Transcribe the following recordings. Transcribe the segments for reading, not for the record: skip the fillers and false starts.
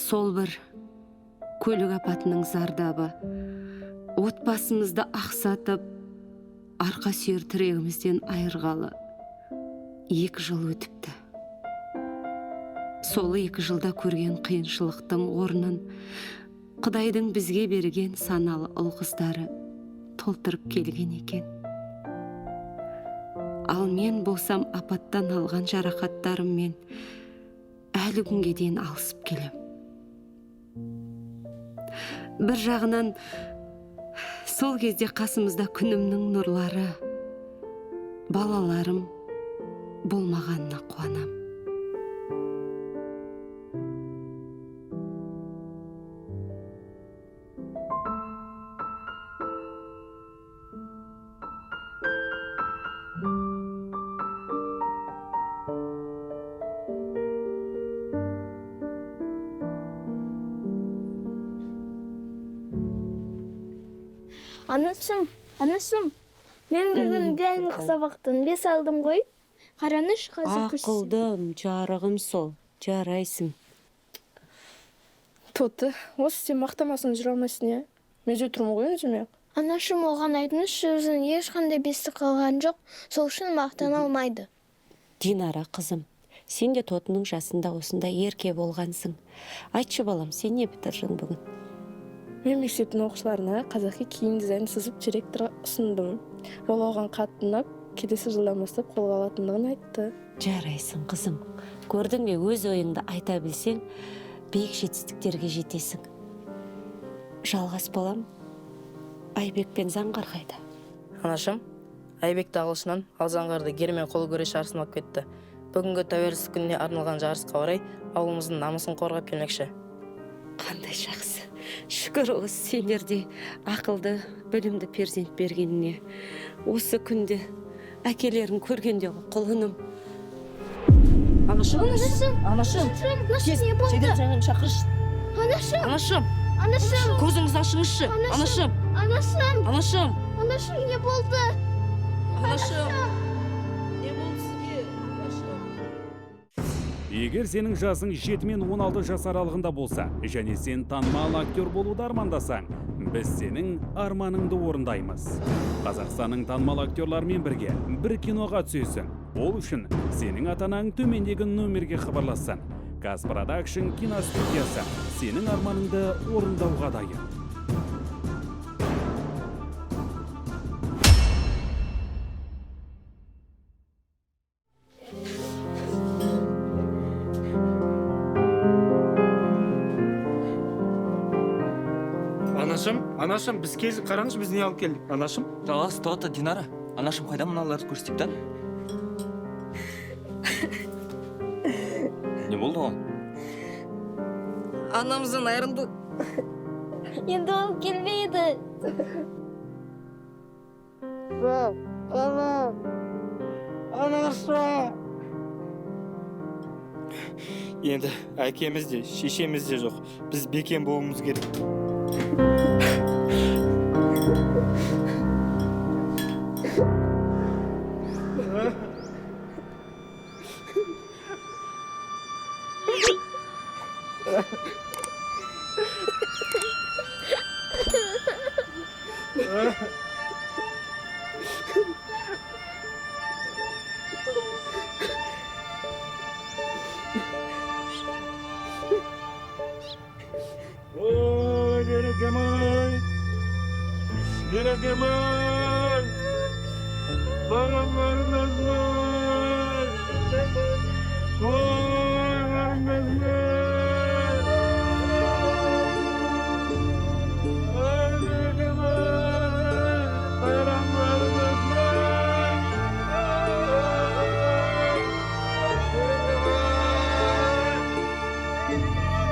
Сол бір көлік апатының зардабы отбасымызды ақсатып, арқа сүйер тірегімізден айырғалы 2 жыл өтіпті. Сол 2 жылда көрген қиыншылықтың орнын Құдайдың бізге берген саналы ұл-қыздары толтырып келген екен. Ал мен болсам апаттан алған жарақаттарыммен әлі күнге дейін алысып келем. Бір жағынан сол кезде қасымызда күнімнің нұрлары, балаларым болмағанына қуанам. Анашым, анашым, мен бүгін биологиялық сабақтан 5 алдым ғой. Қараңызшы, қазір көрсетемін. Ақылдым, жарығым сол, жарайсың. Тоты, осы сен мақтамасын жүре алмайсың, иә? Мен же тұрмын ғой өзіме. Анашым, оған айтыңызшы, өзінің ешқандай бесті қалған жоқ, сол үшін мақтана алмайды. Динара, қызым, сен де Тотының жасында осындай ерке болғансың. Айтшы балам, сен не бітірдің бүгін? Мен мектептің оқушыларына қазақи киім дизайнын сызып директорға ұсындым. Ол оған қатты ұнап, келесі жылдан бастап қолға алатындығын айтты. Жарайсың, қызым. Көрдің бе, өз ойыңды айта білсең, биік жетістіктерге жетесің. Жалғас балам, Айбек пен Заңғар қайда? Анашым, Айбекті ағылшыннан, ал Заңғарды гермен қол күрес жарысына алып кетті. Бүгінгі тәуелсіздік күніне арналған жарысқа орай ауылымыздың намысын қорғап келмекші. Қандай жақсы. Шүкір осы сендерде ақылды, білімді перзент бергеніне. Осы күнде әкелерін көргенде ғой, құлыным. Анашым, Анашым, анашым, анашым, не болды? жедел жәрдем шақыршы. Анашым, Анашым, анашым, көзіңізді ашыңызшы. Анашым. Анашым, анашым, анашым, анашым, не болды? Анашым. Не болды сізге? Анашым. Егер сенің жасың 7 мен 16 жас аралығында болса, және сен танымал актер болуды армандасаң, біз сенің арманыңды орындаймыз. Қазақстанның танымал актерларымен бірге бір киноға түсесің. Ол үшін сенің ата-анаң төмендегі номерге хабарлассын. Каз Продакшн киностудиясы сенің арманыңды орындауға дайын. Анашым, анашым, біз келдік, қараңызшы, біз не алып келдік? Анашым. Жалғас, Тоты, Динара. Анашым қайда, мыналарды көрсетейік та? Не болды оған? Анамыздан айырылдық. Енді ол келмейді. Анашым. Енді әкеміз де, шешеміз де жоқ. Біз бекем болуымыз керек. Ой, берекем-ай! Берекем-ай! Балам бармас-ай! Ой, бармас-ай! Ой, берекем-ай! Балам бармас-ай! Берекем-ай!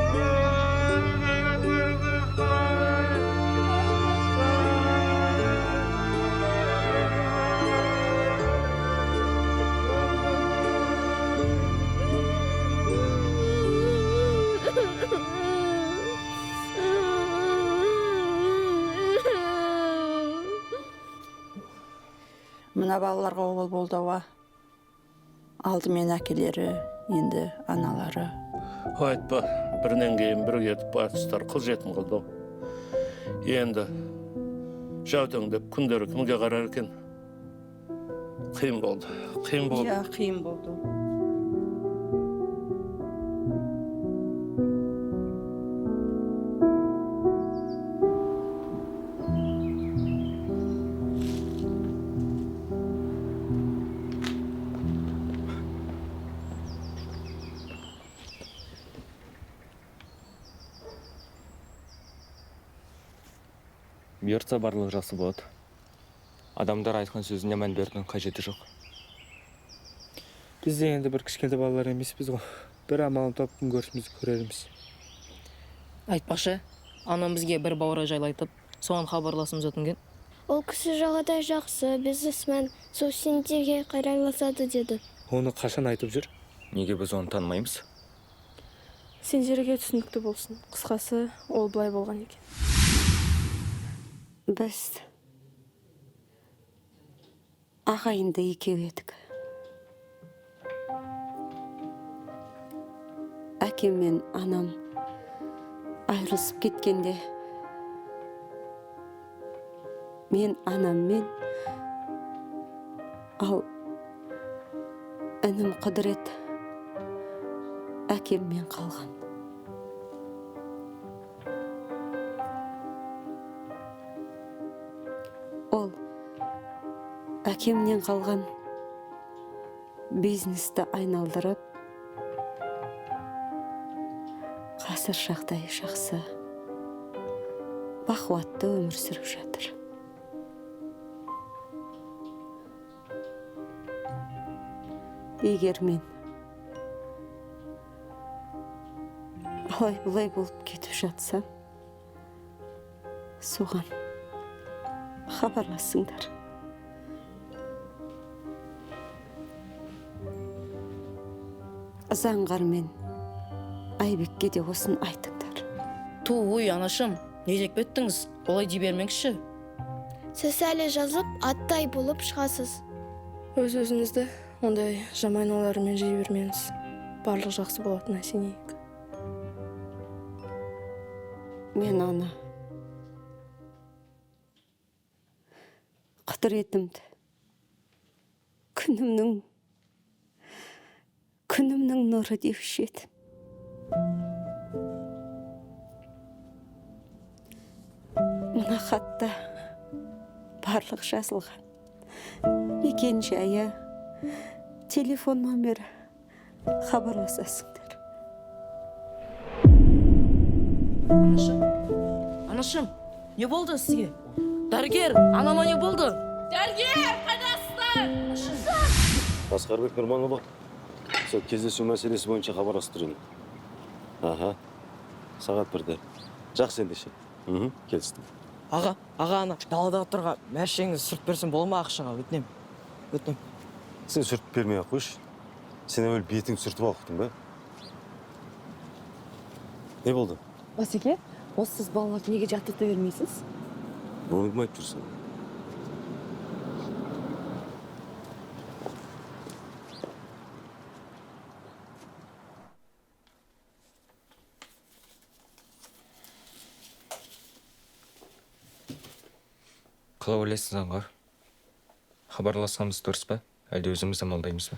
Мына балаларға обал болды ауа. Алдымен әкелері, енді аналары. Айтпа, Бірінен кейін бірі кетіп, байқұстар қыз жетім қылды. Енді жәутеңдеп күндері кімге қарар екен? Қиын болды, қиын болды. Иә, қиын болды. Бұйыртса барлығы жақсы болады. Адамдар айтқан сөзіне мән берудің қажеті жоқ. Біз де енді бір кішкентай балалар емеспіз ғой. Бір амалын тауып күн көрісімізді көрерміз. Айтпақшы, анам бізге бір бауыры жайлы айтып, соған хабарласуымызды өтінген. Ол кісі жағадай жақсы, бизнесмен, сол сендерге қарайласады деді. Оны қашан айтып жүр? Неге біз оны танымаймыз? Сендерге түсінікті болсын. Қысқасы, ол былай болған екен. Біз ағайынды екеу едік. Әкем мен анам айырылысып кеткенде мен анаммен, ал інім Құдірет әкеммен қалған. Ол әкемнен қалған бизнесті айналдырып, қазір жағдайы жақсы, бақуатты өмір сүріп жатыр. Егер мен алай-бұлай болып кетіп жатсам, соған хабарласыңдар. Заңғар мен Айбекке де осын айтыңдар. Ту, ой, анашым, не деп кеттіңіз? Олай дей бермеңізші. Сіз әлі жазып, аттай болып шығасыз. Өз-өзіңізді ондай жаман ойлармен жей бермеңіз. Барлық жақсы болатынына сенейік. Мен ана Құдіретімді күнімнің нұры деуші едім. Мына хатта барлық жазылған. Мекен жайы, телефон номері, хабарласасыңдар. Анашым, анашым, не болды сізге? Дәрігер, анама не болды? Дәрігер, қайдасыздар? Асқарбек Нұрманұлы, сол кездесу мәселесі бойынша хабарласып тұр едім. Аха, сағат 1-де. Жақсы ендеше. Келістім. Аға, аға, ана далада тұрған мәшеңізді сүртіп берсем бола ма ақшаға? Өтінем. Өтінем. Сен сүртіп бермей ақ қойшы. Сен әуелі бетіңді сүртіп ал, ұқтың ба? Не болды? Басеке, осы сіз балаларды неге жаттырта бермейсіз? Оны кім айтып жүрсің? Қалай ойлайсың, Заңғар? Хабарласқанымыз дұрыс па? Әлде өзіміз амалдаймыз ба?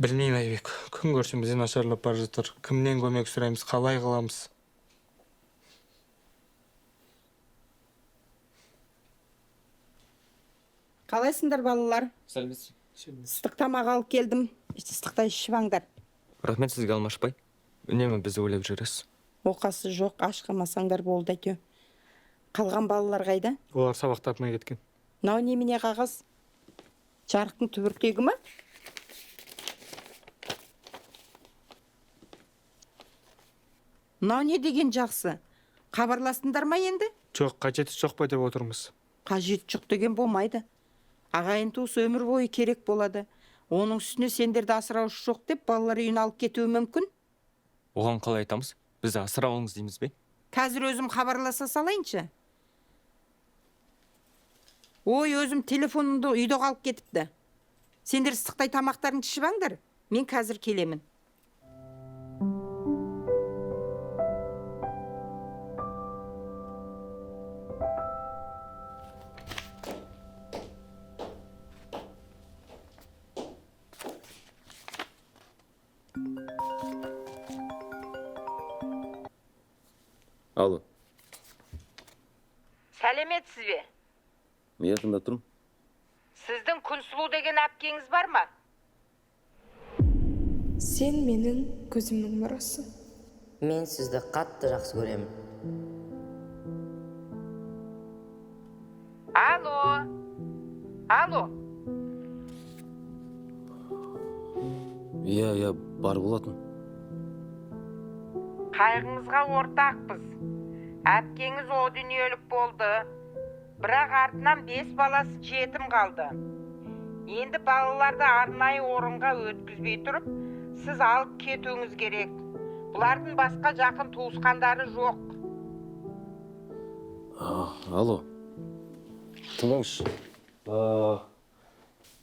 Білмеймін, Айбек. Күн көрсемізден нашарлап бара жатыр. Кімнен көмек сұраймыз, қалай қыламыз? Қалайсыңдар, балалар? Сәлеметсіз. Ыстық тамақ алып келдім. Ыстықтай ішіп алыңдар. Рахмет сізге, Алмашбай. Үнемі бізді ойлап жүресіз. Оқасы жоқ, аш қалмасаңдар болды әйтеу. Қалған балалар қайда? Олар сабақ тапмай кеткен. Мынау немене қағаз? Жарықтың түбіртегі ма? Мынау не деген жақсы? Хабарластыңдар ма енді? Жоқ, қажеті жоқ па деп отырмыз. Қажеті жоқ деген болмайды. Ағайын туыс өмір бойы керек болады. Оның үстіне сендерді асыраушы жоқ деп балалар үйін алып кетуі мүмкін. Оған қалай айтамыз? Бізді асырап алыңыз дейміз бе? Қазір өзім хабарласа салайыншы. Ой, өзім телефонымды үйде қалып кетіпті. Сендер ыстықтай тамақтарыңды ішіп алыңдар. Мен қазір келемін. Алло. Сәлеметсіз бе? Иә, тыңдап тұрмын. Сіздің Күнсұлу деген әпкеңіз бар ма? Сен менің көзімнің нұрысың. Мен сізді қатты жақсы көремін. Алло. Алло. Иә, иә, бар болатын. Қайғыңызға ортақпыз. Әпкеңіз о дүниелік болды. Бірақ артынан 5 баласы жетім қалды. Енді балаларды арнайы орынға өткізбей тұрып, сіз алып кетуіңіз керек. Бұлардың басқа жақын туысқандары жоқ. Алло. Тыңдаңызшы.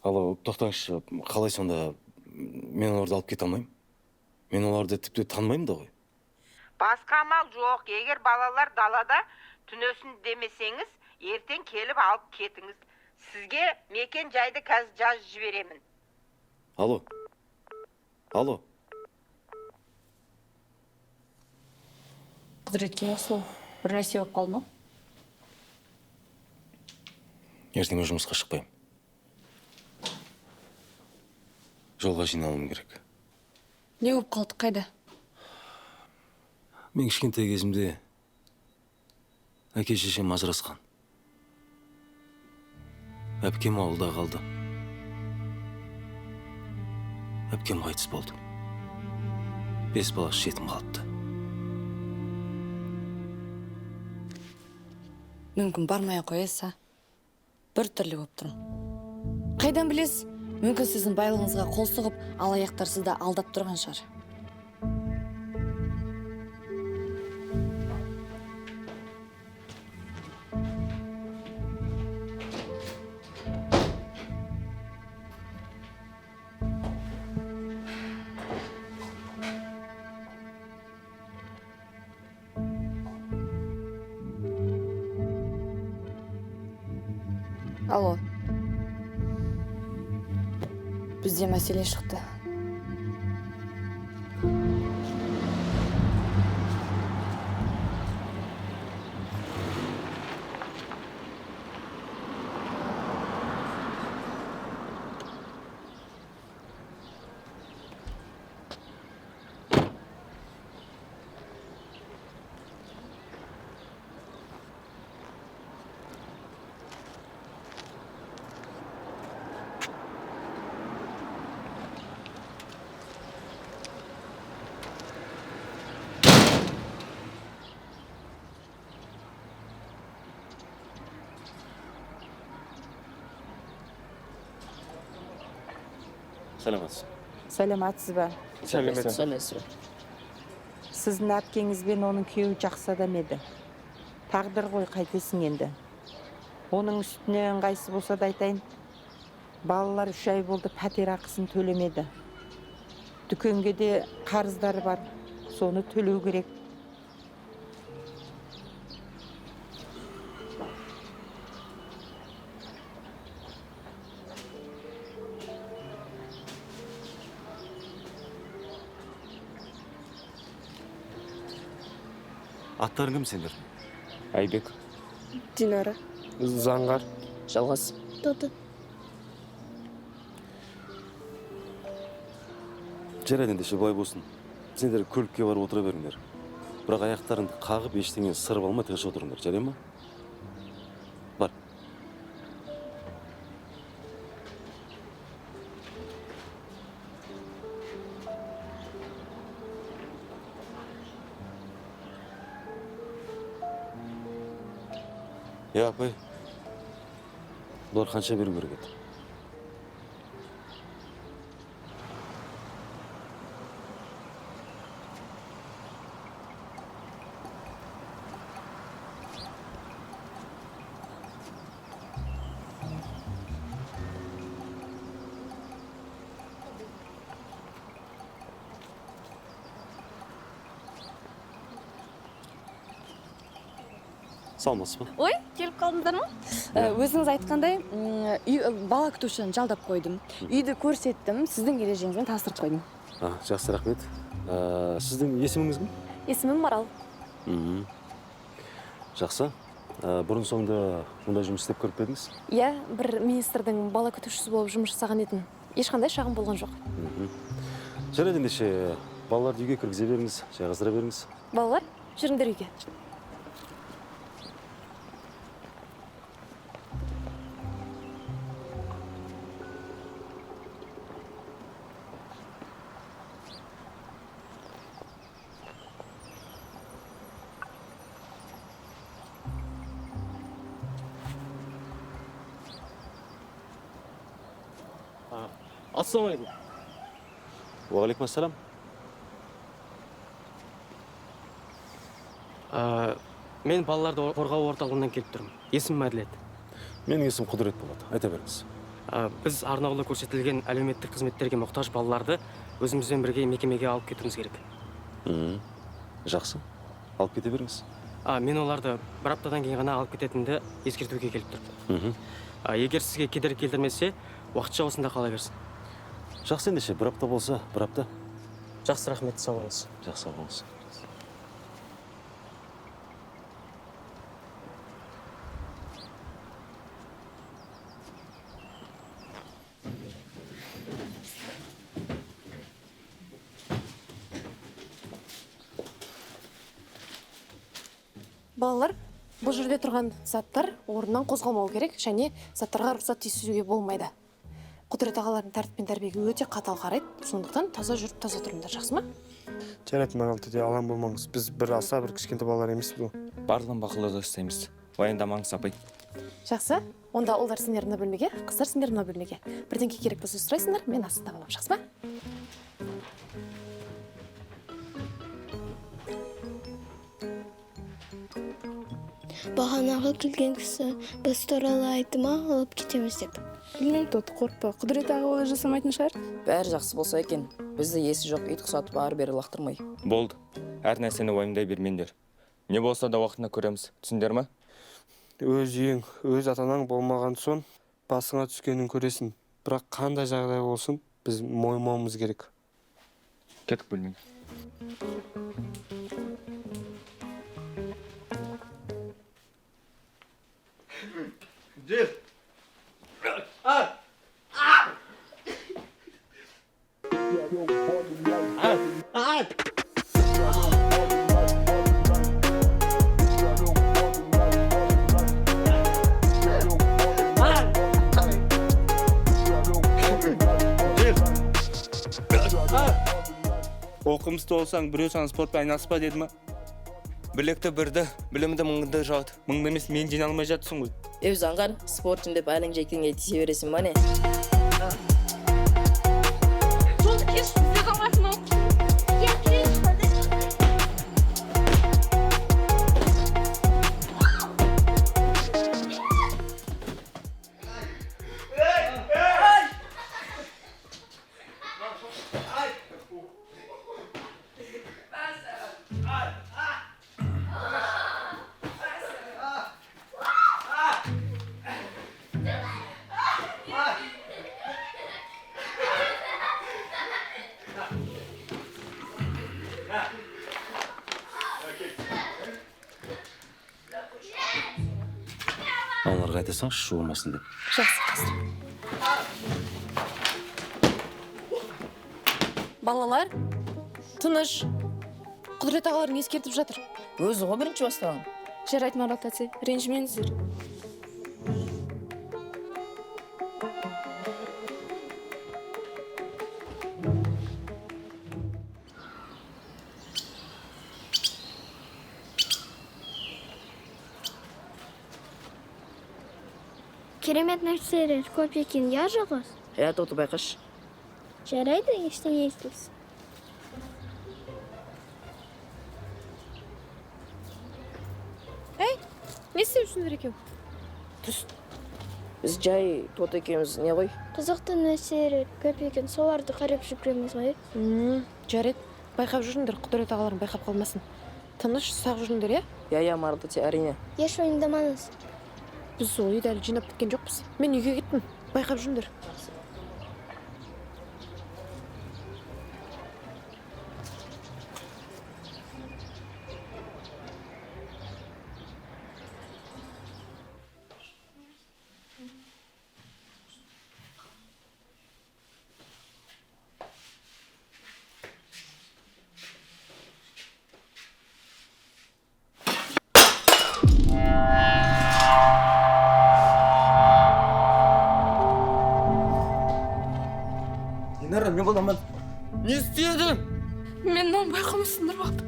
Алло, тоқтаңызшы. Қалай сонда мен оларды алып кете алмаймын? Мен оларды тіпті танымаймын да ғой. Басқа амал жоқ. Егер балалар далада түнесін демесеңіз, ертең келіп алып кетіңіз. Сізге мекен жайды қазір жазып жіберемін. Алло. Алло. Құдіретке осылау. Бір нәрсе болып қалды ма? Ертең мен жұмысқа шықпаймын. Жолға жиналуым керек. Не болып қалды, қайда? Мен кішкентай кезімде әке шешем ажырасқан. Әпкем ауылда қалды. Әпкем қайтыс болды. 5 баласы жетім қалыпты. Мүмкін бармай қоясыз, бір түрлі болып тұрмын. Қайдан білесіз? Мүмкін сіздің байлығыңызға қол сұғып, алаяқтар сізді алдап тұрған шығар. Алло. Бізде мәселе шықты. Сәлеметсіз. Сәлеметсіз бе? Сәлеметсіз. Сәлеметсіз. Сіздің әпкеңіз бен оның күйеуі жақсы адам еді. Тағдыр ғой, қайтесің енді. Оның үстіне ыңғайсыз болса да айтайын, балалар 3 ай болды пәтер ақысын төлемеді. Дүкенге де қарыздары бар, соны төлеу керек. Аттарың кім сендер? Айбек. Динара. Заңғар. Жалғас. Тоты. Жарайды, ендеше былай болсын. Сендер көлікке барып отыра беріңдер. Бірақ аяқтарыңды қағып, ештеңені сырып алмай тыныш отырыңдар, жарай ма? Бар. Иә, апай. Бұлар қанша беру керек еді? Саламатсыз ба? Ой, келіп қалдыңыздар ма? Өзіңіз айтқандай, бала күтушіні жалдап қойдым. Үйді көрсеттім, сіздің ережеңізбен таныстырып қойдым. Жақсы, рахмет. Сіздің есіміңіз кім? Есімім Марал. Жақсы. Бұрын соңды мұндай жұмыс істеп көріп пе едіңіз? Иә, бір министрдің бала күтушісі болып жұмыс жасаған едім. Ешқандай шағым болған жоқ. Жарайды ендеше, балаларды үйге кіргізе беріңіз, жайғастыра беріңіз. Балалар, жүріңдер үйге. Ассалаумағалейкум. Уағалейкум ассалам. Мен балаларды қорғау орталығынан келіп тұрмын. Есімім Әділет. Менің есімім Құдірет болады. Айта беріңіз. Біз арнаулы көрсетілген әлеуметтік қызметтерге мұқтаж балаларды өзімізбен бірге мекемеге алып кетуіміз керек. Жақсы. Алып кете беріңіз. Мен оларды бір аптадан кейін ғана алып кететінімді ескертуге келіп тұрмын. Егер сізге кедергі келтірмесе, уақытша осында қала берсін. Жақсы ендеше, бір апта болса, бір апта. Жақсы, рахмет, сау болыңыз. Жақсы, сау болыңыз. Балалар, бұл жерде тұрған заттар орнынан қозғалмау керек және заттарға рұқсат тиісуге болмайды. Құдірет ағалардың тәртіп пен тәрбиеге өте қатал қарайды, сондықтан таза жүріп, таза тұрыңдар, жақсы ма? Жарайды, Марал тете, алаң болмаңыз. Біз бір аса бір кішкентай балалар емеспіз ғой. Барлығын бақылауда ұстаймыз. Уайымдамаңыз, апай. Жақсы. Онда ұлдар сендер мына бөлмеге, қыздар сендер мына бөлмеге. Бірдеңке керек болса сұрайсыңдар, мен астында боламын, жақсы ма? Бағанағы келген кісі біз туралы айтты ма, алып кетеміз деп. Білмеймін, Тоты, қорықпа. Құдірет аға олай жасамайтын шығар. Бәрі жақсы болса екен. Бізді есі жоқ ит құсатып ары-бері лақтырмай. Болды. Әр нәрсені уайымдай бермеңдер. Не болса да уақытында көреміз. Түсіндер ма? Өз үйің, өз ата-анаң болмаған соң басыңа түскенін көресің. Бірақ қандай жағдай болсын, біз мойымауымыз керек. Кеттік бөлмеге. Жер. Оқымысты болсаң, біреу саған спортпен айналыспа деді ма? Білекті бірді, білімді мыңды жауды. Мыңды емес, мен жеңе алмай жатсың ғой. Ей, заңғар, спортшым деп әлің жеткенге тисе бересің ба не? Жолды кеш, бізде қалмайсың ау. Аналарға айта салыңызшы, жуылмасын деп. Жақсы, қазір. Балалар, тыныш. Құдірет ағаларың ескертіп жатыр. Өзі ғой бірінші бастаған. Жарайды, Марал тәте, ренжімеңіздер. Керемет нәрселер көп екен, я жалғыз? Иә, Тоты, байқашы. Жарайды, ештеңе етпес. Ей, не істеп жүрсіңдер екеу? Түс. Біз жай Тоты екеуміз не ғой? Қызықты нәрселер көп екен, соларды қарап жүгіреміз ғой. Жарайды, байқап жүріңдер, Құдірет ағаларың байқап қалмасын. Тыныш, сақ жүріңдер, иә? Иә, иә, Марал тәте, әрине. Еш уайымдамаңыз. Біз ол үйді әлі жинап біткен жоқпыз. Мен үйге кеттім. Байқап жүріңдер. Динара, мен боламын. Не істедің? Мен мынаны байқамай сындырып алдым.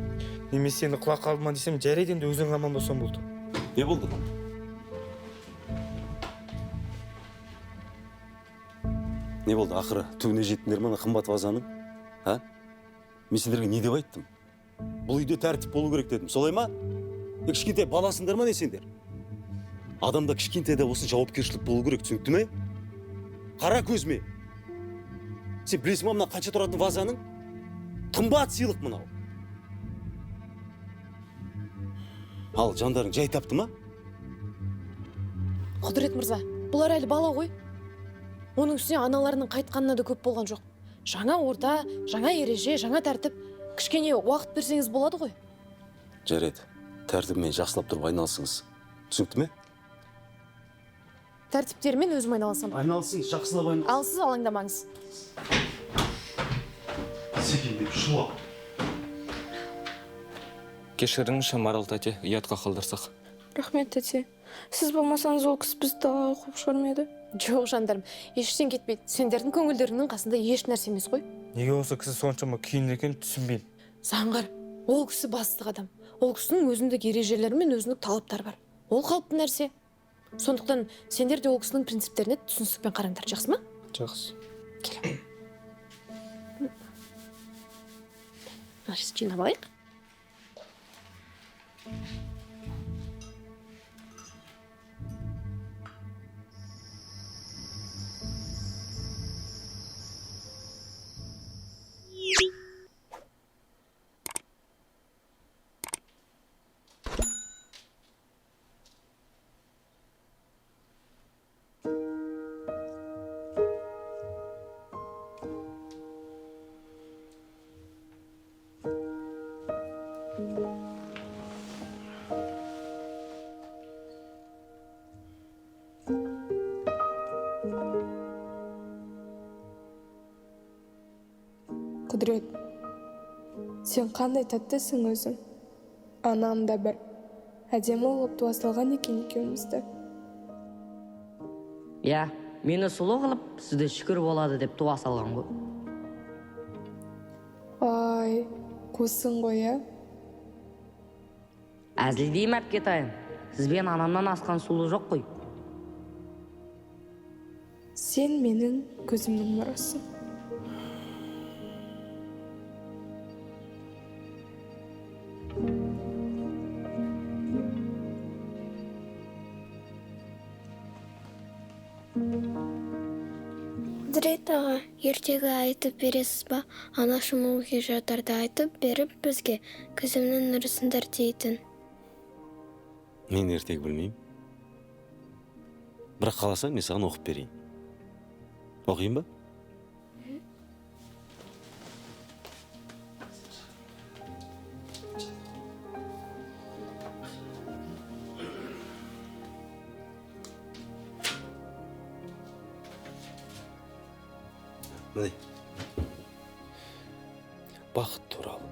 Немесе сені құлақ қалдыма десем, жарайды енді өзің аман болсаң болды. Не болды? Не болды ақыры? Түбіне жеттіңдер ме ана қымбат вазаның? А? Мен сендерге не деп айттым? Бұл үйде тәртіп болу керек дедім. Солай ма? Кішкентай баласыңдар ма не сендер? Адамда кішкентай да болсын жауапкершілік болу керек, түсінікті ме? Қара көзіме. Сен білесің ба мына қанша тұратын вазаның? Қымбат сыйлық мынау. Ал жандарың жай тапты ма? Құдірет мырза, бұлар әлі бала ғой. Оның үстіне аналарының қайтқанына да көп болған жоқ. Жаңа орта, жаңа ереже, жаңа тәртіп. Кішкене уақыт берсеңіз болады ғой. Жарайды, тәртібімен жақсылап тұрып айналысыңыз. Түсінікті ме? Тәртіптермен өзім айналысамын. Айналысыңыз, жақсылап айналысыңыз. Ал сіз алаңдамаңыз. Секеңдеп шулап. Кешіріңізші, Марал тәте, ұятқа қалдырсақ. Рахмет, тәте. Сіз болмасаңыз ол кісі бізді далаға қуып шығар ма еді? Жоқ, жандарым, ештен кетпейді. Сендердің көңілдеріңнің қасында еш нәрсе емес қой. Неге осы кісі соншама күйінді екенін түсінбеймін. Заңғар, ол кісі бастық адам. Ол кісінің өзіндік ережелері мен өзіндік талаптары бар. Ол қалыпты нәрсе. Сондықтан сендер де ол кісінің принциптеріне түсіністікпен қараңдар, жақсы ма? Жақсы. Кел. Жинап алайық. Құдірет, сен қандай тәттісің өзің. Анам да бір әдемі болып туа салған екен екеумізді. Иә, мені сұлу қылып, сізді шүкір болады деп туа салған ғой. Ай, қусың ғой, ә? Әзілдеймін, әпкетайым. Сізбен анамнан асқан сұлу жоқ қой. Сен менің көзімнің нұрысың. Құдірет аға, ертегі айтып бересіз ба? Анашым ылғи жатарда айтып беріп бізге көзімнің нұрысыңдар дейтін. Мен ертегі білмеймін. Бірақ қаласаң мен саған оқып берейін. Оқиын ба? Міне. Бақыт туралы.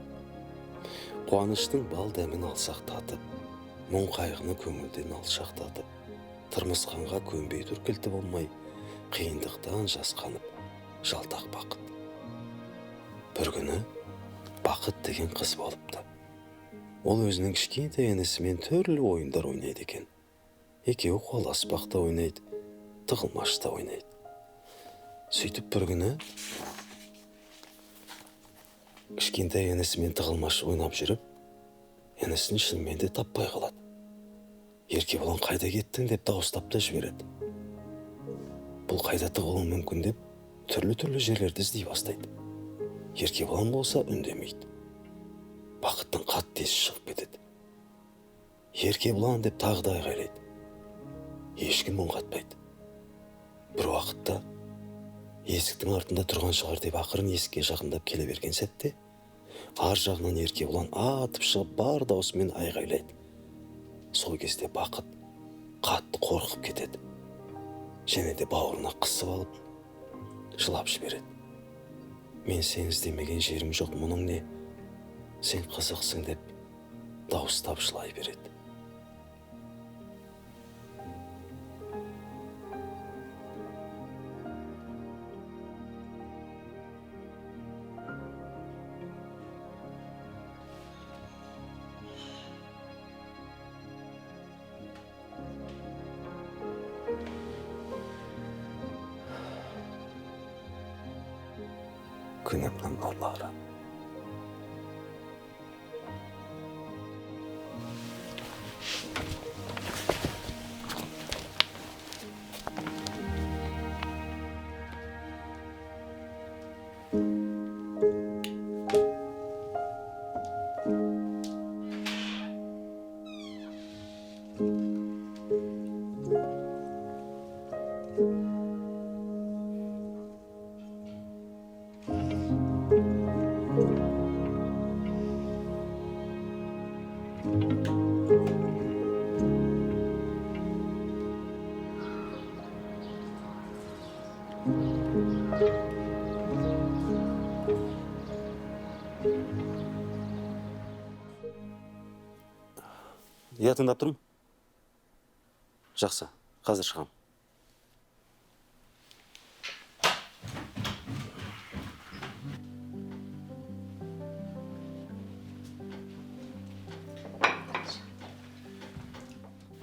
Қуаныштың бал дәмін алсақ татып, мұң қайғыны көңілден алшақтатып, тырмысқанға көнбей тұр кілті болмай, қиындықтан жасқанып, жалтақ бақыт. Бір күні Бақыт деген қыз болыпты. Ол өзінің кішкентай інісімен түрлі ойындар ойнайды екен. Екеуі қуаласпақ та ойнайды, тығылмаш та ойнайды. Сөйтіп бір күні кішкентай інісімен тығылмаш ойнап жүріп, інісін шынымен де таппай қалады. Еркебұлан қайда кеттің деп дауыстап та жібереді. Бұл қайда тығылуы мүмкін деп түрлі-түрлі жерлерді іздей бастайды. Еркебұлан болса үндемейді. Бақыттың қатты есі шығып кетеді. Еркебұлан деп тағы да айғайлайды. Ешкім үн қатпайды. Бір уақытта есіктің артында тұрған шығар деп ақырын есікке жақындап келе берген сәтте ар жағынан Еркебұлан атып шығып бар даусымен айғайлайды. Сол кезде Бақыт қатты қорқып кетеді. Және де бауырына қысып алып жылап жібереді. Мен сені іздемеген жерім жоқ, мұның не? Сен қызықсың деп дауыстап жылай береді. Күнімнің нұрлары. Иә, тыңдап тұрмын. Жақсы, қазір шығам.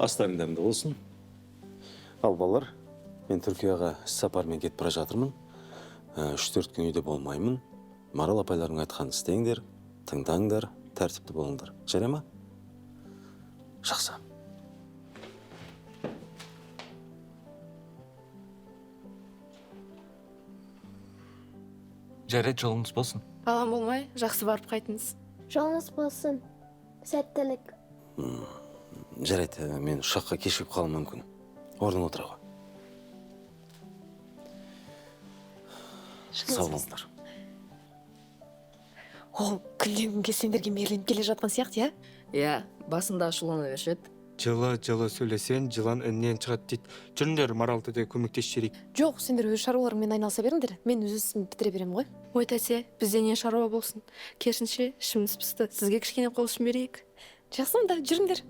Астарың дәмді болсын. Ал балалар, мен Түркияға іс-сапармен кетіп бара жатырмын. 3-4 күн үйде болмаймын. Марал апайларың айтқанын істеңдер, тыңдаңдар, тәртіпті болыңдар. Жарай ма? Жақсы. Жарайды, жолыңыз болсын. Балам болмай, жақсы барып қайтыңыз. Жолыңыз болсын. Сәттілік. Жарайды, мен ұшаққа кешігіп қалуым мүмкін. Орныңа отыра ғой. Сау болыңдар. Ол күннен күнге сендерге мейірленіп келе жатқан сияқты, иә? Иә, басында ашулана беруші еді. Жылы-жылы сөйлесең, жылан іннен шығады дейді. Жүріңдер, Марал тәте, көмектесіп жіберейік. Жоқ, сендер өз шаруаларыңмен айналыса беріңдер. Мен өз ісімді бітіре беремін ғой. Ой, тәте, бізде не шаруа болсын. Керісінше, ішіміз пысты. Сізге кішкене қол ұшын берейік. Жақсы онда, жүріңдер.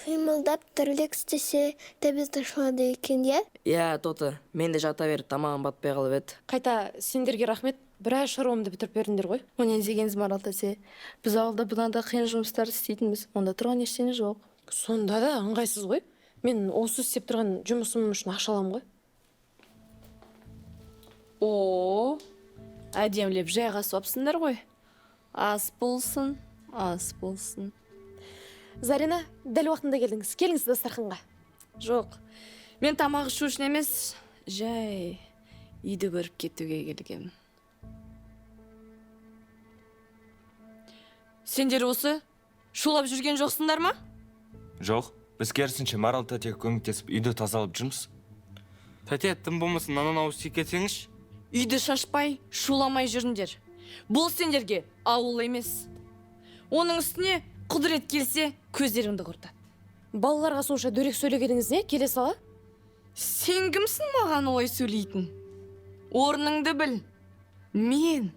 Қимылдап тірлік істесе, тәбет ашылады екен, иә? Иә, Тоты, мен де жата беріп тамағым батпай қалып еді. Қайта, сендерге рахмет, біраз шаруамды бітіріп бердіңдер ғой. О, не дегеніңіз, Марал тәте. Біз ауылда бұдан да қиын жұмыстар істейтінбіз. Онда тұрған ештеңе жоқ. Сонда да ыңғайсыз ғой. Мен осы істеп тұрған жұмысым үшін ақша аламын ғой. О, әдемілеп жайғасып апсыңдар ғой. Ас болсын, ас болсын. Зарина, дәл уақытында келдіңіз. Келіңіз дастарханға. Жоқ, мен тамақ ішу үшін емес, жай үйді көріп кетуге келгенмін. Сендер осы шулап жүрген жоқсыңдар ма? Жоқ, біз керісінше Марал тәтеге көмектесіп үйді тазалап жүрміз. Тәте, тым болмаса наннан ауыз тиіп кетсеңізші. Үйді шашпай, шуламай жүріңдер. Бұл сендерге ауыл емес. Оның үстіне құдірет келсе, көздеріңді құртады. Балаларға сонша дөрекі сөйлегеніңіз не, келе сала? Сен кімсің маған олай сөйлейтін? Орныңды біл. Мен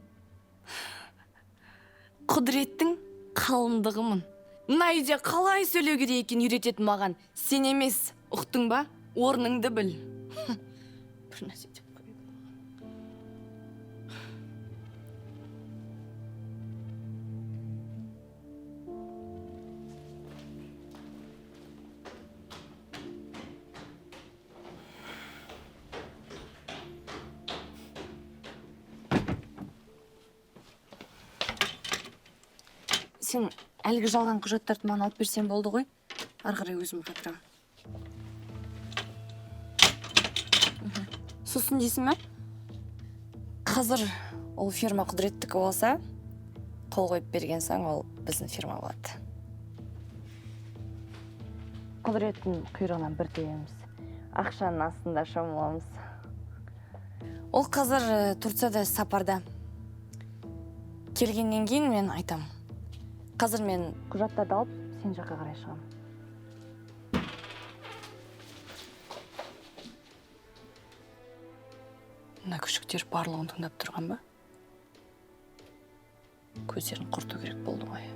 құдіреттің қалыңдығымын. Мына үйде қалай сөйлеу керек екенін үйрететін маған сен емес, ұқтың ба? Орныңды біл. Бір нәрсе деп қояды. Сен әлгі жалған құжаттарды маған алып берсең болды ғой. Ары қарай өзім қатырамын. Сосын дейсің бе? Қазір ол фирма құдіреттікі болса, қол қойып берген соң ол біздің фирма болады. Құдіреттің құйрығынан бір тебеміз. Ақшаның астында шомыламыз. Ол қазір Турцияда сапарда. Келгеннен кейін мен айтам. Қазір мен құжаттарды алып, сен жаққа қарай шығамын. Мына күшіктер барлығын тыңдап тұрған ба? Көздерін құрту керек болды ғой.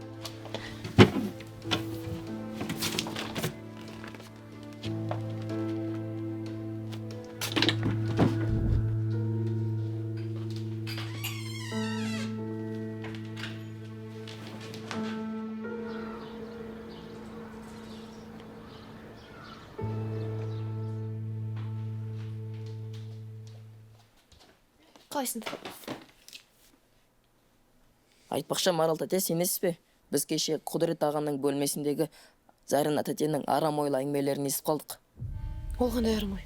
Қалайсыңдар? Айтпақшы, Марал тәте, сенесіз бе? Біз кеше Құдірет ағаның бөлмесіндегі Зарина тәтенің арам ойлы әңгімелерін естіп қалдық. Ол қандай арам ой?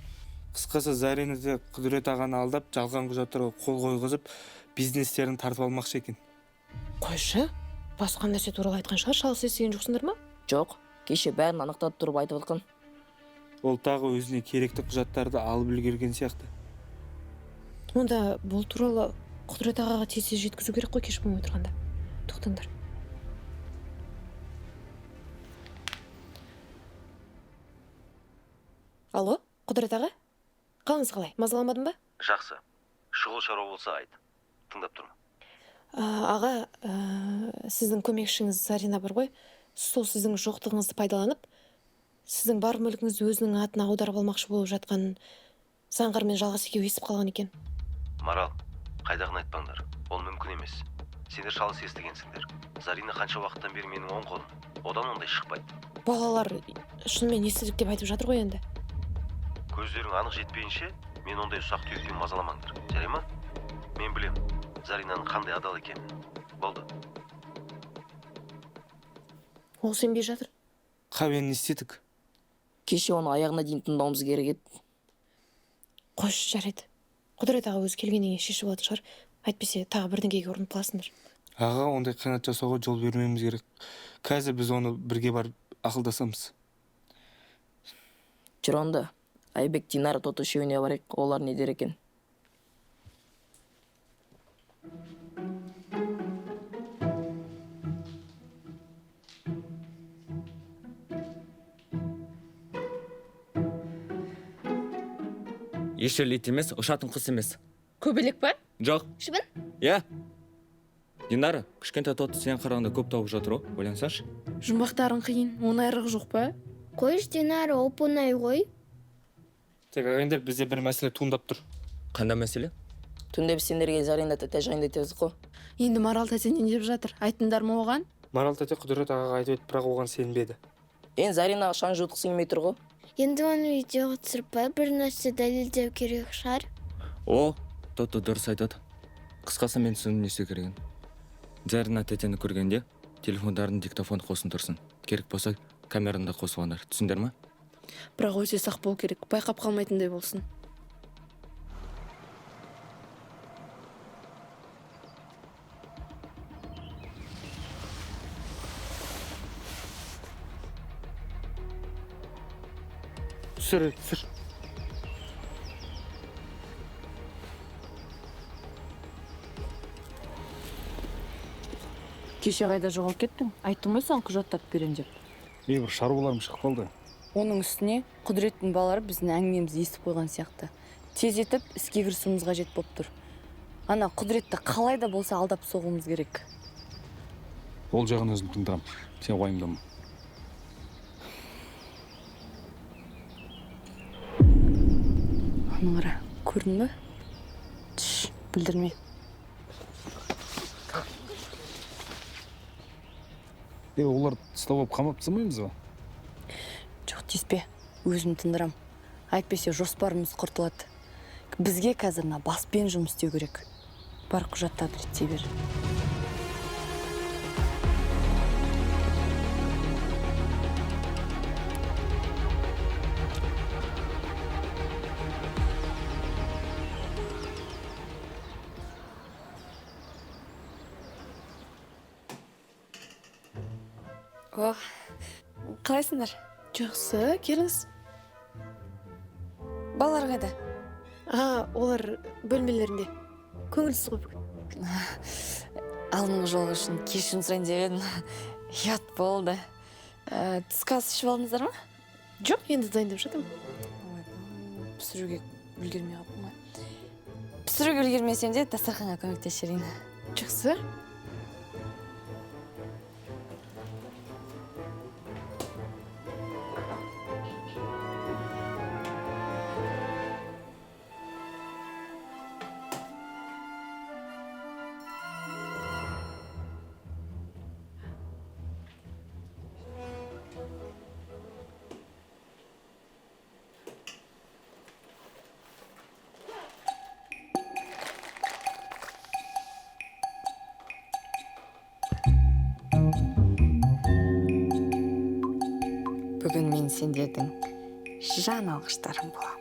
Қысқасы, Зарина тәте Құдірет ағаны алдап, жалған құжаттарға қол қойғызып, бизнестерін тартып алмақшы екен. Қойшы, басқа нәрсе туралы айтқан шығар, шалыс естіген жоқсыңдар ма? Жоқ, кеше бәрін анықтап тұрып айтып отқан. Ол тағы өзіне керекті құжаттарды алып үлгерген сияқты. Онда бұл туралы Құдірет ағаға тез-тез жеткізу керек қой, кеш болмай тұрғанда. Тоқтаңдар. Алло, Құдірет аға? Қалыңыз қалай? Мазаламадым ба? Жақсы. Шұғыл шаруа болса айт. Тыңдап тұрмын. Аға, сіздің көмекшіңіз Зарина бар ғой. Сол сіздің жоқтығыңызды пайдаланып, сіздің бар мүлкіңізді өзінің атына аударып алмақшы болып жатқанын Заңғар мен Жалғас екеуі естіп қалған екен. Марал, қайдағыны айтпаңдар. Ол мүмкін емес. Сендер шалыс естігенсіңдер. Зарина қанша уақыттан бері менің оң қолым. Одан ондай шықпайды. Балалар шынымен естідік деп айтып жатыр ғой енді. Көздерің анық жетпейінше, мен ондай ұсақ түйектен мазаламаңдар. Жарай ма? Мен білем, Заринаның қандай адал екенін. Болды. Ол сенбей жатыр. Қабен не істедік? Кеше оны аяғына дейін тыңдауымыз керек еді. Қойшы, жарайды. Құдірет аға өзі келгеннен кейін шешіп алатын шығар. Әйтпесе тағы бірдеңеге ұрынып қаласыңдар. Аға, ондай қиянат жасауға жол бермеуіміз керек. Қазір біз оны бірге барып ақылдасамыз. Жүр онда. Айбек, Динара, Тоты үшеуіне барайық. Олар не дер екен? Еш ит емес, ұшатын құс емес. Көбелек па? Жоқ. Шыбын? Иә. Динара, кішкентай Тоты сен қарағанда көп тауып жатыр ғой, ойлансаңшы. Жұмбақтарың қиын, оңайрығы жоқ па? Қойшы, Динара, оп-оңай ғой. Тек ағайындар, бізде бір мәселе туындап тұр. Қандай мәселе? Түнде біз сендерге Зарина тәте жайында айтып қой. Енді Марал тәте не деп жатыр? Айттыңдар ма оған? Марал тәте Құдірет ағаға айтып еді, бірақ оған сенбеді. Енді Заринаға шаң жуытқысы келмей тұр ғой. Енді оны видеоға түсіріп па, бір нәрсе дәлелдеу керек шығар. О, Тоты дұрыс айтады. Қысқасы, мен түсіндім не істеу керегін. Зарина тәтені көргенде телефондарын диктофон қосын тұрсын. Керек болса камераны да қосып алыңдар. Түсіндер ма? Бірақ өте сақ болу керек, байқап қалмайтындай болсын. Түсір, түсір. Кеше қайда жоғалып кеттің? Айттым ғой саған құжаттарды берем деп. Бір шаруаларым шығып қалды. Оның үстіне Құдіреттің балалары біздің әңгімемізді естіп қойған сияқты. Тездетіп іске кірісуіміз қажет болып тұр. Ана Құдіретті қалай да болса алдап соғуымыз керек. Ол жағын өзім тындырам. Сен уайымдама. Аны қара, көрдің бе? Түш, білдірме. Олар ұстап алып қамап тастамаймыз ба? Жоқ, тиіспе, өзім тындырам. Әйтпесе жоспарымыз құртылады. Бізге қазір мына баспен жұмыс істеу керек. Бар, құжаттарды реттей бер. О, қалайсыңдар? Жақсы, келіңіз. Балалар қайда? Олар бөлмелерінде. Көңілсіз ғой бүгін. Алдыңғы жолғы үшін кешірім сұрайын деп едім. Ұят болды. Түскі ас ішіп алдыңыздар ма? Жоқ, енді дайындап жатырмын. Пісіруге үлгермей қалыппын ғой. Пісіруге үлгермесем де дастарханға көмектесіп жіберейін. Жақсы. Бүгін мен сендердің жан алғыштарың боламын.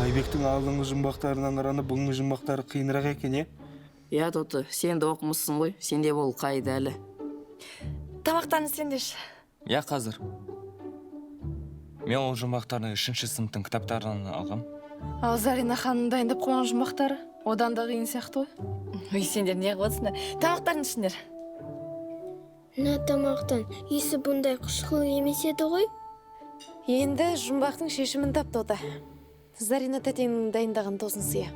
Айбектің алдыңғы жұмбақтарынан қарағанда бүгінгі жұмбақтары қиынырақ екен, е? Иә, Тоты, сен де оқымыссың ғой, сенде бол қайда әлі. Тамақтан сендеші. Иә, қазір. Мен ол жұмбақтарды 3-ші сыныптың кітаптарынан алғам. Ал Зарина ханым дайындап қойған жұмбақтары одан да қиын сияқты ғой. Ой, сендер не қылып отырсыңдар? Тамақтарын ішіңдер. Мына тамақтан иісі бұндай қышқыл емес еді ғой. Енді жұмбақтың шешімін тапты ота. Зарина тәтеңнің дайындаған тосын сыйы.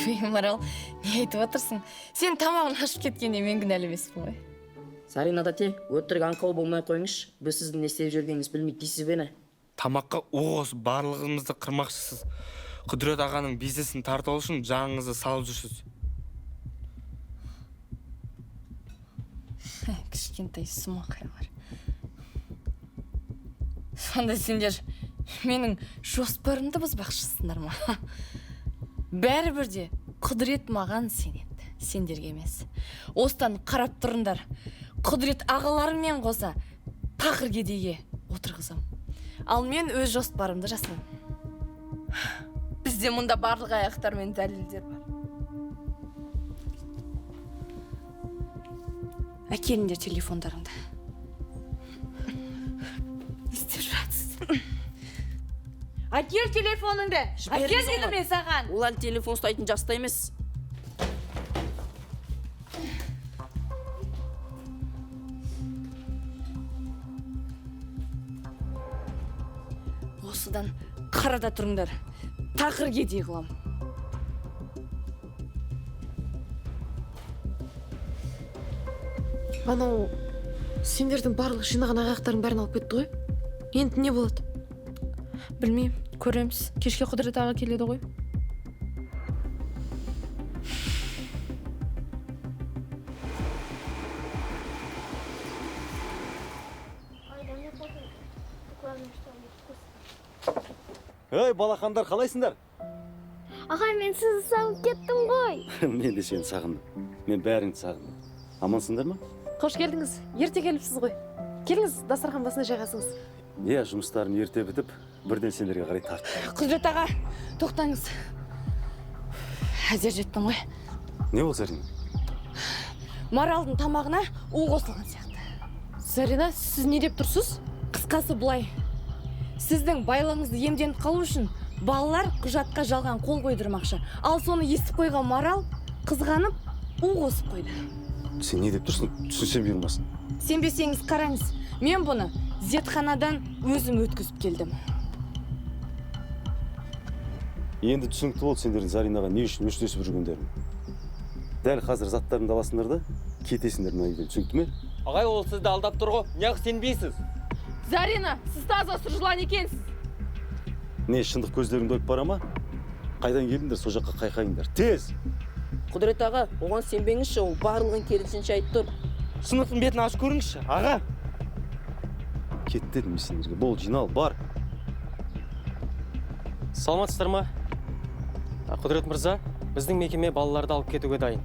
Ей, Марал, не айтып отырсың? Сен тамағын ашып кеткенде мен кінәлі емеспін ғой. Зарина тәте, өтірік аңқау болмай қойыңызшы. Біз сіздің не істеп жүргеніңізді білмейді дейсіз бе не? Тамаққа у қосып барлығымызды қырмақшысыз. Құдірет ағаның бизнесін тартып алу үшін жаныңызды салып жүрсіз. Кішкентай сұмақайлар. Сонда сендер менің жоспарымды бұзбақшысыңдар ма? Бәрібір де Құдірет маған сенеді, сендерге емес. Осыдан қарап тұрыңдар. Құдірет ағаларымен қоса тақыр кедейге отырғызам. Ал мен өз жоспарымды жасаймын. Бізде мұнда барлық аяқтар мен дәлелдер бар. Әкеліңдер телефондарыңды. Не істеп жатсың? Әкел телефоныңды! Әкел дедім мен саған! Ол әлі телефон ұстайтын жаста емес. Осыдан қарада тұрыңдар. Тақыр кедей қылам. Анау сендердің барлық жинаған ағақтардың бәрін алып кетті ғой. Енді не болады? Білмеймін, көреміз. Кешке Құдірет аға келеді ғой. Ей, балақандар, қалайсыңдар? Аға, мен сізді сағынып кеттім ғой. Мен де сені сағындым. Мен бәріңді сағындым. Амансыңдар ма? Қош келдіңіз. Ерте келіпсіз ғой. Келіңіз, дастархан басына жайғасыңыз. Иә, жұмыстарым ерте бітіп, бірден сендерге қарай тарттым. Құдірет аға, тоқтаңыз. Әзер жеттім ғой. Не болды, Зарина? Маралдың тамағына у қосылған сияқты. Зарина, сіз не деп тұрсыз? Қысқасы былай. Сіздің байлығыңызды емденіп қалу үшін балалар құжатқа жалған қол қойдырмақшы. Ал соны естіп қойған Марал қызғанып у қосып қойды. Сен не деп тұрсың? Түсінсем бұйырмасын. Сенбесеңіз қараңыз. Мен бұны зертханадан өзім өткізіп келдім. Енді түсінікті болды сендердің Заринаға не үшін өштесіп жүргендерің. Дәл қазір заттарыңды аласыңдар да кетесіңдер мына үйден, түсінікті ме? Ағай, ол сізді алдап тұр ғой, неғып сенбейсіз? Зарина, сіз таза сұр жылан екенсіз. Не, шындық көздеріңді ойып бара ма? Қайдан келдіңдер, сол жаққа қайқайыңдар. Тез! Құдірет аға, оған сенбеңізші, ол барлығын керісінше айтып тұр. Сынықтың бетін ашып көріңізші, аға. Кет дедім мен сендерге. Бол, жинал, бар. Саламатсыздар ма? Құдірет мырза, біздің мекеме балаларды алып кетуге дайын.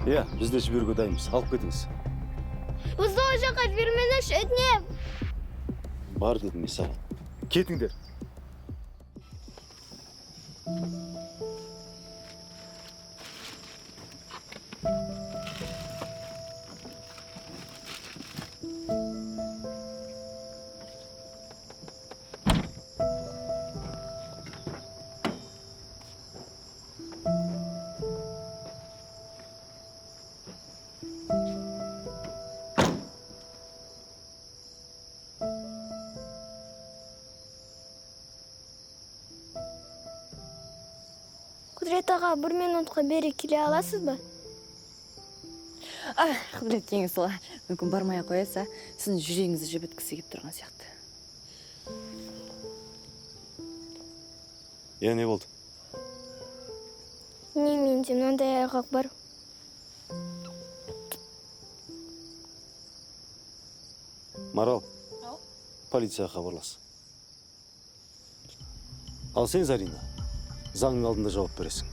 Иә, біз де жіберуге дайынбыз. Алып кетіңіз. Бізді ол жаққа жібермеңізші, өтінемін. Бар дедім мен саған. Кетіңдер. Құдірет аға, бір минутқа бері келе аласыз ба? Құдірет кеңесұлы, мүмкін бармай қояса, сіздің жүрегіңізді жібіткісі келіп тұрған сияқты. Иә, не болды? Не, менде мынандай айғақ бар. Марал, полицияға хабарлас. Ал сен, Зарина, заңның алдында жауап бересің.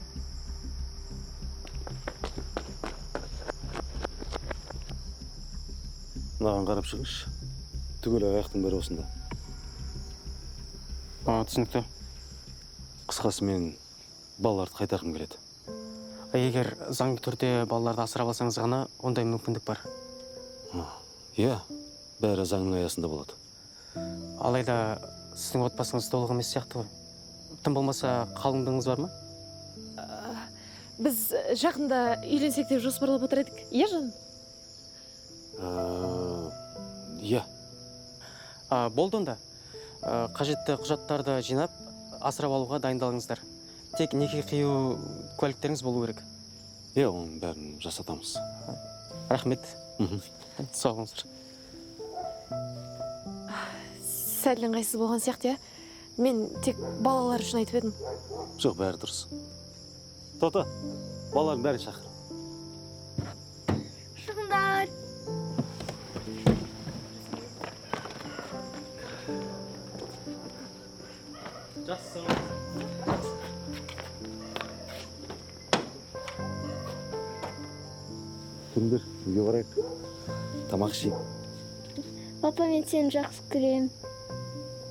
Мынаған қарап шығыңызшы. Түгел аяқтың бәрі осында. Түсінікті. Қысқасы, мен балаларды қайтарғым келеді. Егер заңды түрде балаларды асырап алсаңыз ғана ондай мүмкіндік бар. Иә, бәрі заңның аясында болады. Алайда сіздің отбасыңыз толық емес сияқты ғой. Тым болмаса қалыңдығыңыз бар ма? Біз жақында үйленсек деп жоспарлап отыр едік. Иә, жаным? Иә. Болды онда. Қажетті құжаттарды жинап, асырап алуға дайындалыңыздар. Тек неке қию куәліктеріңіз болу керек. Иә, оның бәрін жасатамыз. Рахмет. Сау болыңыздар. Сәл ыңғайсыз болған сияқты, иә? Мен тек балалар үшін айтып едім. Жоқ, бәрі дұрыс. Тоты, балалардың бәрін шақыр. Шығыңдар. Жақсы. Тұрыңдар, үйге барайық. Тамақ ішейік. Папа, мен сені жақсы көремін.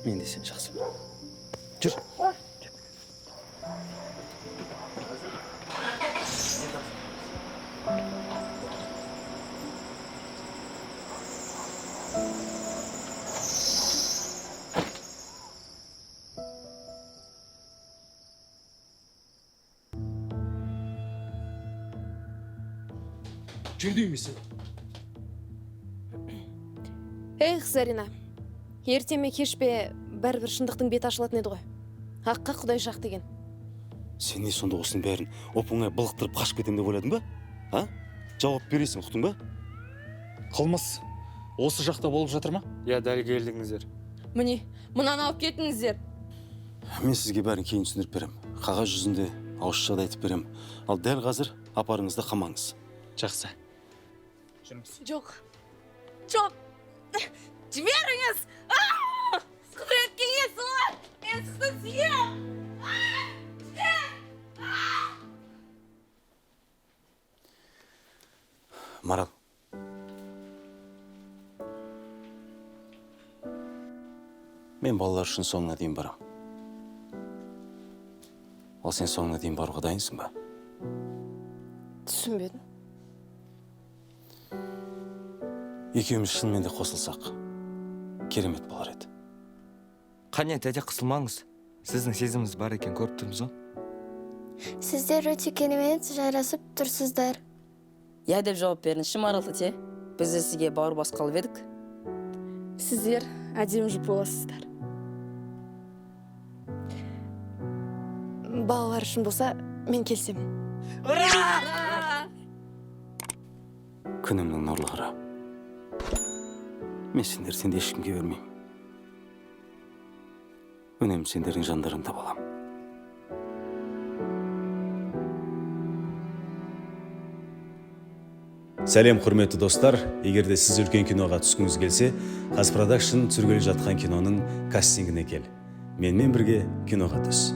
Мен де сені жақсы көремін. Жүр. Жүр деймін сен. Эх, Зарина, ерте ме кеш пе бәрібір шындықтың беті ашылатын еді ғой. Аққа Құдай жақ деген. Сен не сонда осының бәрін оп-оңай былықтырып қашып кетемін деп ойладың ба? А? Жауап бересің, ұқтың ба? Қылмыс осы жақта болып жатыр ма? Иә, дәл келдіңіздер. Міне, мынаны алып кетіңіздер. Мен сізге бәрін кейін түсіндіріп берем. Қағаз жүзінде ауызша да айтып берем. Ал дәл қазір апарыңызды қамаңыз. Жақсы. Жүріңіз. Жоқ. Жоқ. Жіберіңіз! Құдірет кеңесі ғой! Мен сізді сүйемін! Марал. Мен балалар үшін соңына дейін барам. Ал сен соңына дейін баруға дайынсың ба? Түсінбедім. Екеуміз шынымен де қосылсақ, керемет болар еді. Қане, тәте, қысылмаңыз. Сіздің сезіміңіз бар екен, көріп тұрмыз ғой. Сіздер өте керемет жарасып тұрсыздар. Иә деп жауап беріңізші, Марал тәте. Біз де сізге бауыр басқалы едік. Сіздер әдемі жұп боласыздар. Балалар үшін болса, мен келсем. Ура! Күнімнің нұрлары. Мен сендерден де ешкімге бермеймін. Үнемі сендердің жандарыңда боламын. Сәлем, құрметті достар. Егер де сіз үлкен киноға түскіңіз келсе, Қазпродакшн түсіргелі жатқан киноның кастингіне кел. Менімен бірге киноға түс.